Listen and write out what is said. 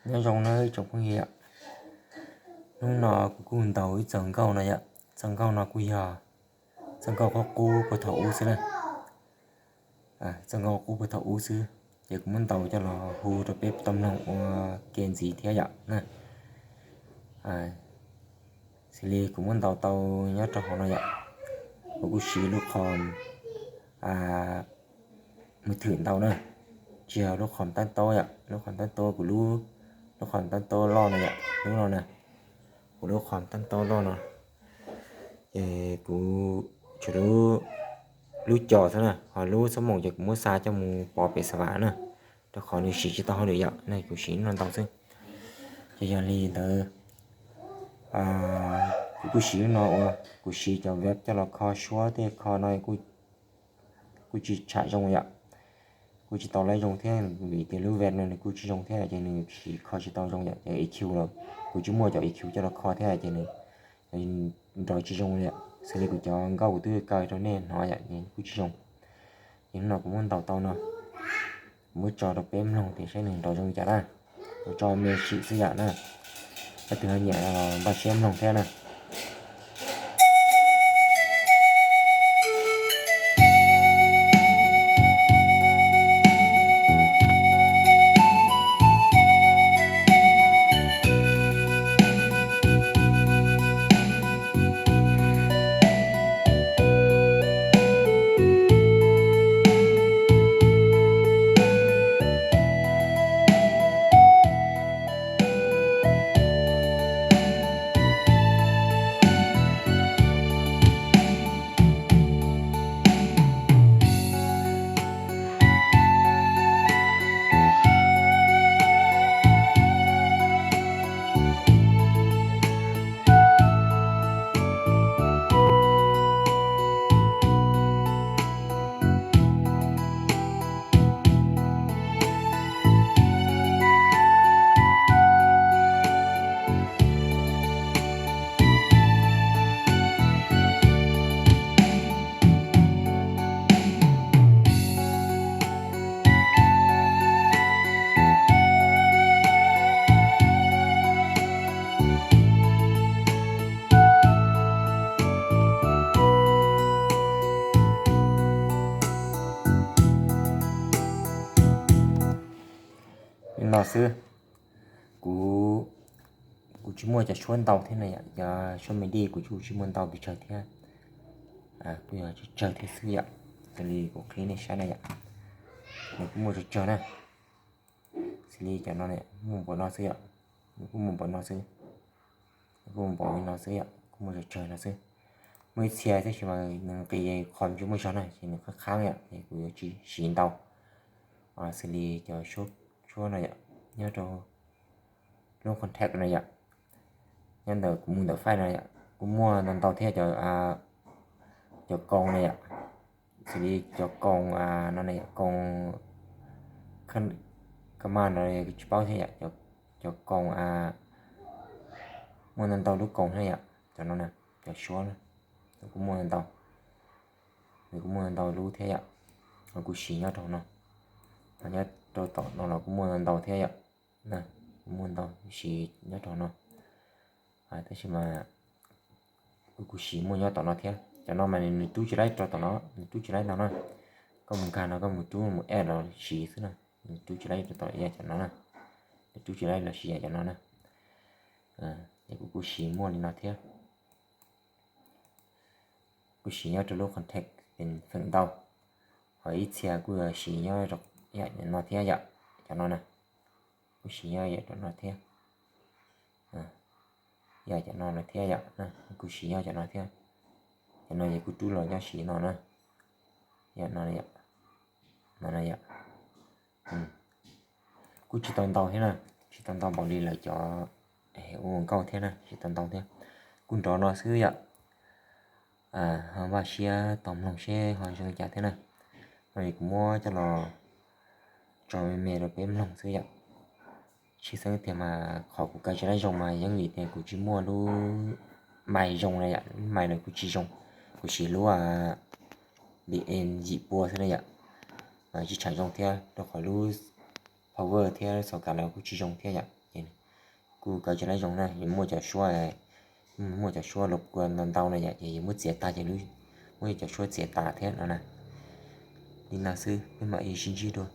Nyob zoo nawb tsoom phooj ywg yom. Hnub no kuv kuj ntaus ib txoj nkauj no yom. Txoj nkauj no kuj yog txoj nkauj qub qub puag thaum ub xwb na. Txoj nkauj qub puag thaum ub xwb, ces kuv muab ntaus coj los hu rau peb tau mloog ua ke ntxiv thiab yom na. Xws li kuv muab ntaus tau nyob rau hauv no yom, kuv kuj siv lub qhov mws thwm ntau na, tsis yog lub qhov tab taub yom, lub qhov tab taub kuv lub, lub qhov tab taub loj no yom, lub no na, kuv lub qhov tab taub loj no, ces kuv tsuas lub, lub co xwb na, ho lub xab moos ces kuv muab xa coj mus pov pem xav vam na, rau qhov nws siv tsis tau hauj lwm yom, ne kuv siv no ntau xwb. Ces yog li ntawd, kuv kuj siv lub no ua, kuv siv cov vep coj los kho suab tej kho no kuj tsis tsham zoo yom, kuj tsis tau laib zoo thiab vim tias lub vep no nws kuj tsis zoo thiab ces nws siv kho tsis tau zoo yom, cov E Q los kuv tsis muaj cov E Q coj los kho thiab ces nws nrov tsis zoo li. Xws li kuv cov nkauj kuv twb kaw rau nej hnov yom, kuj tsis zoo. Ces hnub no kuv muab ntaus tau no, kuv muab tso rau peb mloog tias saib nws nrov zoo li cas na. Kuv tso me sim xwb yom na. Leej twg ho nyiam npaj siab mloog thiab na. Li no xwb, kuv, kuv tsis muaj cov suab ntau thiab na yom, cov suab me di kuv kuj tsis muaj ntau pes tsawg thiab, kuj yog tsawg thiab xwb yom. Xws li kuv qhib nej saib na yom, nws kuj muaj tsawg tsawg na. Xws li cov no muaj npaum no xwb yom, nws kuj muaj npaum no xwb, kuj muaj npaum li no xwb yom, kuj muaj tsawg tsawg no xwb. Muaj ib txhia tab sis mas nws nqis qhov tsis muaj zog na ces nws qhab qhab yom, ces kuv yuav tsis siv ntau. Xws li cov suab no yom, nyob rau lub contact no yom, nyob ntawm kuv mus ntawm file no yom, kuj muaj ntau ntau thiab cov, cov koos no yom, xws li cov koos no ne, koos command no tsis paub thiab yom, cov koos, muaj ntau ntau lub koos thiab yom, cov no, cov suab no kuj muaj ntau, nws kuj muaj ntau lub thiab yom, kuj siv nyob rau no, nyob rau tom no los kuj muaj ntau thiab yom, kuj muaj ntau siv nyob rau no. Tab sis mas kuv kuj siv muaj nyob tom no thiab, cov no mas nws rub tsis laib rau tom no, nws rub tsis laib ntau na. Koj mus nkag no koj mus rub mus add los siv xwb na, nws rub tsis laib rau tom cov no na, nws rub tsis laib los siv cov no na. Es kuv kuj siv muaj li no thiab, kuj siv nyob rau lub contact feem ntau, ho ib txhia kuj siv nyob rau no thiab yom, cov no na, kuj siv nyob rau no thiab, yog cov no lawm thiab yom, kuj siv nyob cov no thiab, cov no ces kuj rub los nyob siv no na, yog no, no yom. Kuj tsis tau ntau thiab na, tsis tau ntau npaum li lawv cov ua nkauj thiab na, tsis tau ntau thiab, kuj nrov no xwb yom. Ho npaj siab tos mloog seb ho zoo li cas thiab na. No es kuv muab coj los tso me me rau peb mloog xwb yom. Tshwj xeeb tiag mas qhov kuv kaw tsis laib zoo mas yeej vim tias kuv tsis muaj lub mais zoo na yom, lub mais lawv kuj tsis zoo, kuv siv lub B M yim pua xwb na yom, tsis tsham zoo thiab rau qhov lub power thiab xauv kam los kuj tsis zoo thiab yom. Ces kuj kawm tsis lab zoo na, yus muaj cov suab, muaj cov suab los kua ntau ntau na yom, ces yus muab txiav tas ces muab cov suab txiav tas thiab no na. Li no xwb, peb mam li sib ntsib dua.